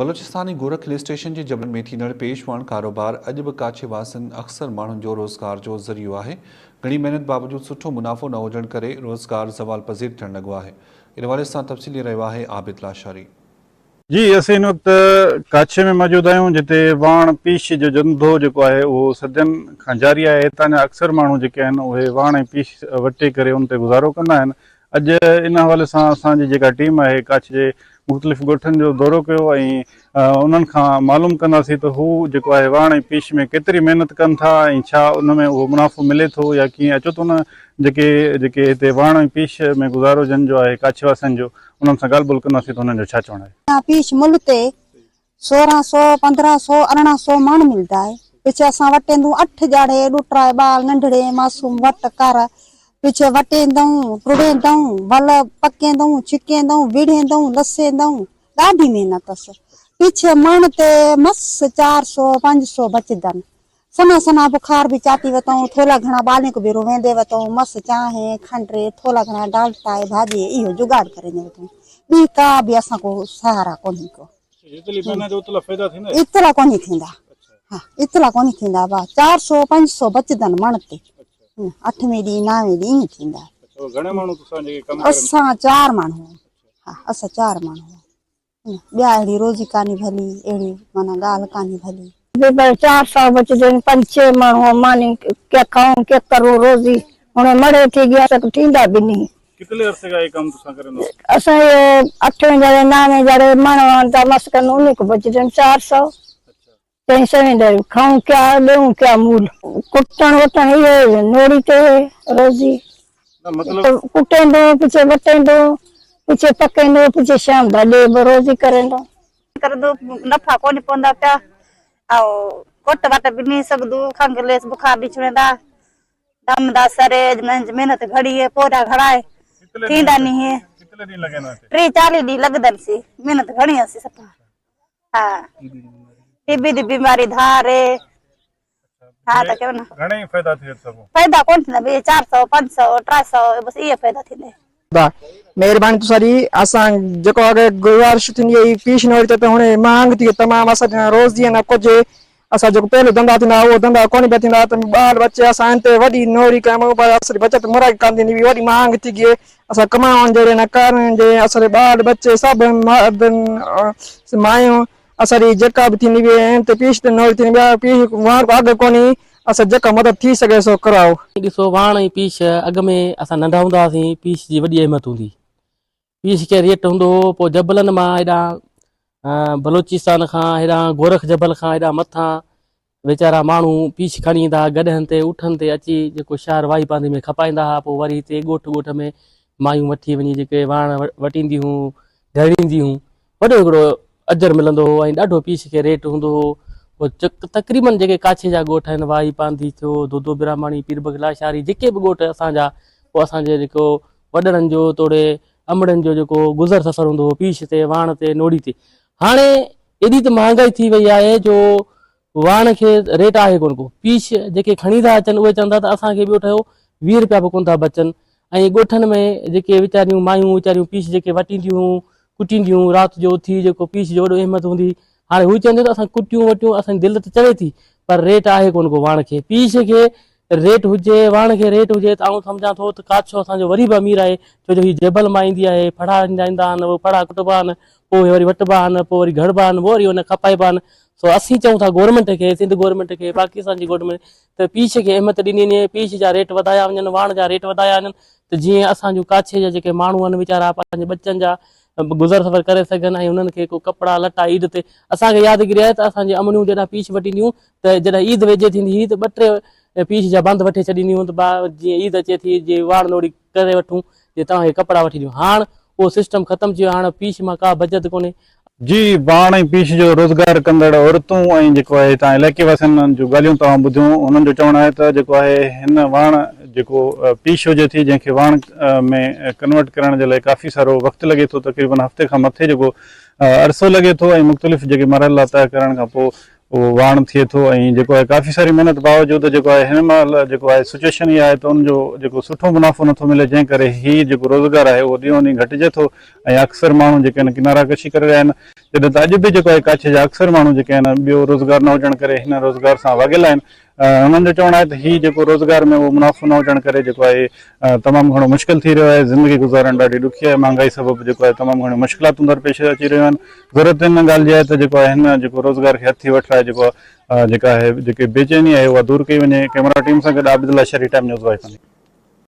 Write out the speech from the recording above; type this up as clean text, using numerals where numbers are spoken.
بلوچستان ۽ گورک hill station جي جبلن ۾ ٿيندڙ پيش واڻ ڪاروبار اڄ به ڪاڇي واسين اڪثر ماڻهن جو روزگار جو ذريعو آهي. گهڻي محنت باوجود سٺو منافعو نه هجڻ ڪري روزگار زوال پذير ٿيڻ لڳو آهي. ان حوالي سان تفصيل ڏئي رهيو آهي عابد لاشاري. جي اسين هن وقت ڪاڇي ۾ موجود آهيون جتي واڻ پيش جو ڌنڌو جيڪو آهي اهو صدين کان جاري آهي هتان جا اڪثر ماڻهو جيڪي آهن اهي واڻ ۽ پيش وٽي ڪري ان تي گذارو ڪندا آهن اڄ ان حوالي سان اسان جي جيڪا ٽيم آهي ڪاڇ جي مختلف ڳوٺن جو دورو ڪيو ۽ انهن کان معلوم ڪنداسين ته هو جيڪو آهي واڻ ۽ پيش ۾ ڪيتري محنت ڪن ٿا ۽ ڇا ان ۾ اهو منافعو ملي ٿو يا ڪيئن اچو ته ان جيڪي جيڪي هتي واڻ ۽ پيش ۾ گذارو جن جو آهي ڪاڇ واسين جو انهن سان ڳالهه ٻولهه ڪنداسين ته انهن جو ڇا چوڻ آهي. پيش ملهه تي 16 سو، 15 سو، 18 سو مڻ ملدا آهي. پڇي اسان وٽيندون اٺ ڄاڙي، ڏوٽرائي ٻال ننڍڙي معصوم وٽ ڪر. پڇي وٽيندئون، ٽڙيندئون، ول پڪيندئون، ڇڪيندئون، وڙهيندئون، لسيندئون. ڏاڍي محنت اس. پڇي مڻ تي مس چار سو، پنج سو بچدن. سنها سنها بخار به چاٽي وتئون، ٿولا گهڻا ٻالين ڪو به روئيندي وتئون، مس چانهه، کنڊ، ٿولا گهڻا ڊالٽائي، ڀاڄي اهو جگاڙ ڪريندي وتئون. ٻي ڪا به اسان ڪو سهارا ڪونهي ڪو. جيتري محنت اوتلا فائدا ٿيندا؟ ايترا ڪونهي ٿيندا. ها ايترا ڪونهي ٿيندا ابا چار سو پنج سو بچدن مڻ تي. اٺوين ڏينهن ناوين ڏينهن ائين ٿيندا. گهڻا ماڻهو تسان جيڪي ڪم ڪرن؟ اسان چار ماڻهو ها اسان چار ماڻهو ٻيا اهڙي روزي ڪانهي ڀلي اهڙي معنيٰ ڳالهه ڪانهي ڀلي. بيبر چار سو بچدن پنج ڇهه ماڻهو ماني ڪي کائون ڪي ڪرون روزي هڻي مڙهي ٿي گيا سڪ ٿيندا به نهين. ڪتلي عرصي کان هي ڪم تسان ڪريندو؟ اسان اهو اٺوين جهڙي ناوين جهڙي مڻ وڻتا مس ڪن انهي کان بچدن چار سو چئين سوين ڏيون کائون ڪيا ڏيون ڪيا مول. ڪٽڻ وٽڻ اهو نوڙي تي روزي ڪٽيندو پڇي وٽيندو پڇي پڪيندو پڇي شام دا ڏي به روزي ڪريندو. ڪرندو نفعا ڪونهي پوندا پيا ۽ ڪٽ وٽ به نهي سگهندو کنگهه ليس بخار نهي ڇڙيندا دم دا سري محنت گهڙي ہے پورا گهڙا ہے ٿيندا نهي ٽي چاليهه ڏينهن لڳدن سي محنت گهڻي هسي سفا ها ٽي بي the بيماري ڌار ري ها ته ڪيو نه گهڻي فائدا ٿئي سگهو فائدا ڪون ٿيندا بي 400 500 300 بس اهي فائدا ٿيندا دا مهرباني تساري اسان جيڪو اڳي گذارش ٿيندي هئي پيش نوڙي ته هڻي مهانگ ٿي تمام اسان روز جي نه ڪجهه اسان جيڪو پهلو ڌنڌا ٿيندا اهو ڌنڌا ڪونهي پيا ٿيندا ته ٻال ٻچي اسان آهن ته وڏي نوڙي ڪيم پر اسان جي بچت مرائي ڪانه ٿيندي هئي وڏي مهانگ ٿي گئي اسان ڪمائڻ جهڙي نه ڪرڻ جهڙي اسان جي ٻال ٻچي سڀ مرد مايون اسان جي جيڪا به ٿيندي هئي ۽ ته پيش ته نوڙي ٿيندي ٻيا پيش واڻ ڪو اگهه ڪونهي اسان جيڪا مدد ٿي سگهي سو ڪرايو. ڏسو واڻ ۽ پيش اڳ ۾ اسان ننڍا هوندا هئاسين پيش جي وڏي اهميت هوندي هئي پيش کي ريٽ هوندو هو پوء جبلن مان هيڏانهن بلوچستان کان هيڏانهن گورک جبل کان هيڏانهن مٿان ويچارا ماڻهو پيش کڻي ايندا هئا گڏهن تي اٺن تي اچي جيڪو شهر واهي پانڌي ۾ کپائيندا هئا پوء وري هتي ڳوٺ ڳوٺ ۾ مايون وٺي وڃي جيڪي واڻ وٽينديون هيون گهڙينديون هيون وڏو هڪڙو اجر ملندو هو ۽ ڏاڍو پيش کي ريٽ هوندو هو. پوء تقريبن جيڪي ڪاڇي جا ڳوٺ آهن واهي پانڌي ٿيو، دودو براهماڻي، پير بخش لاشاري جيڪي به ڳوٺ اسان جا پوء اسان جي جيڪو وڏڙن جو توڙي امڙين جو جيڪو گذر سفر هوندو هو پيش تي، واڻ تي، نوڙي تي. هاڻي ايڏي ته مهانگائي ٿي وئي آهي جو واڻ کي ريٽ آهي ڪونه ڪو. پيش جيڪي کڻي ٿا اچن اهي چون ٿا ته اسان کي ٻيو ٺهيو 20 رپيا به ڪونه ٿا بچن ۽ ڳوٺن ۾ جيڪي ويچاريون مايون ويچاريون پيش جيڪي وٽينديون هيون ڪٽينديون هيون رات جو اٿي جيڪو پيش جو وڏو اهميت هوندي هئي هاڻي هو چون ٿيون ته اسان ڪٽيون وٽيون اسان جي دل ته چوي ٿي پر ريٽ آهي ڪونه ڪو واڻ کي پيش کي ريٽ هجي واڻ کي ريٽ هجي ته آئون سمجهان ٿو ته ڪاڇو اسان جو وري به امير آهي ڇو جو هي جبل مان ايندي آهي ڦڙا ايندا آهن اهي ڦڙا ڪٽبا آهن پوء اهي وري وٽبا آهن پوء وري گهڙبا آهن پوء وري ان کپائبا آهن سو اسين چئون ٿا گورنمينٽ کي سنڌ گورنمينٽ کي پاڪستان جي گورنمينٽ ته پيش کي اهميت ڏني وڃي پيش جا ريٽ وڌايا وڃن واڻ جا ريٽ وڌايا وڃن ته جيئن اسان جون ڪاڇي جا جيڪي ماڻهو آهن ويچارا پنهنجي ٻچن جا گذر سفر ڪري سگهن ۽ انهن کي ڪو ڪپڙا لٽا عيد تي اسان کي يادگيري آهي ته اسان جي امڙيون جڏهن پيش وٽينديون ته جڏهن عيد ويجهي ٿيندي هئي ته ٻه ٽي پيش جا بند وٺي ڇڏينديون هيون ته با جيئن عيد اچي ٿي جي واڻ نوڙي ڪري وٺون جي توهان کي ڪپڙا وٺي ڏيون هاڻ اهو سسٽم ختم ٿي ويو هاڻ پيش مان ڪا بچت ڪونهي. جي واڻ ۽ پيش جو روزگار ڪندڙ عورتون ۽ جيڪو آهي هتان علائقي واسين جون ڳالهيون توهان ٻڌيون انهن جو چوڻ آهي ته جيڪو آهي هن واڻ جيڪو پيش هجي ٿي جنهن کي واڻ ۾ ڪنورٽ ڪرڻ جي لاء ڪافي سارو وقت لڳي ٿو تقريبن هفتي کان مٿي جيڪو عرصو لڳي ٿو ۽ مختلف جيڪي مرحلا طئه ڪرڻ کان پوء اهو واڻ ٿئي ٿو ۽ جيڪو آهي ڪافي ساري محنت باوجود جيڪو آهي هن مهل جيڪو آهي سچويشن اها آهي ته ان جو جيڪو سٺو منافعو نٿو ملي جنهن ڪري هي جيڪو روزگار آهي اهو ڏينهون ڏينهن گهٽجي ٿو ۽ اڪثر ماڻهو جيڪي آهن ڪنارا ڪشي ڪري رهيا آهن جڏهن ته اڄ به جيڪو آهي ڪاڇي جا اڪثر ماڻهو جيڪي آهن ٻيو روزگار نه هجڻ ڪري هن روزگار سان واڳيل آهن هنن جو چوڻ آهي ته هي جيڪو روزگار ۾ اهو منافعو نه هجڻ ڪري جيڪو آهي تمام گهڻو مشڪل ٿي رهيو آهي زندگي گذارڻ ڏاڍي ڏکي آهي مهانگائي سبب جيڪو آهي تمام گهڻيون مشڪلاتون درپيش اچي رهيون آهن ضرورت ان ڳالهه جي آهي ته جيڪو آهي هن جيڪو روزگار کي هٿي وٺرائي جيڪو جيڪا آهي جيڪي بيچيني آهي اها دور ڪئي وڃي ڪئميرا ٽيم سان گڏ عابد الله شري ٽائيم نيوز وائي پني.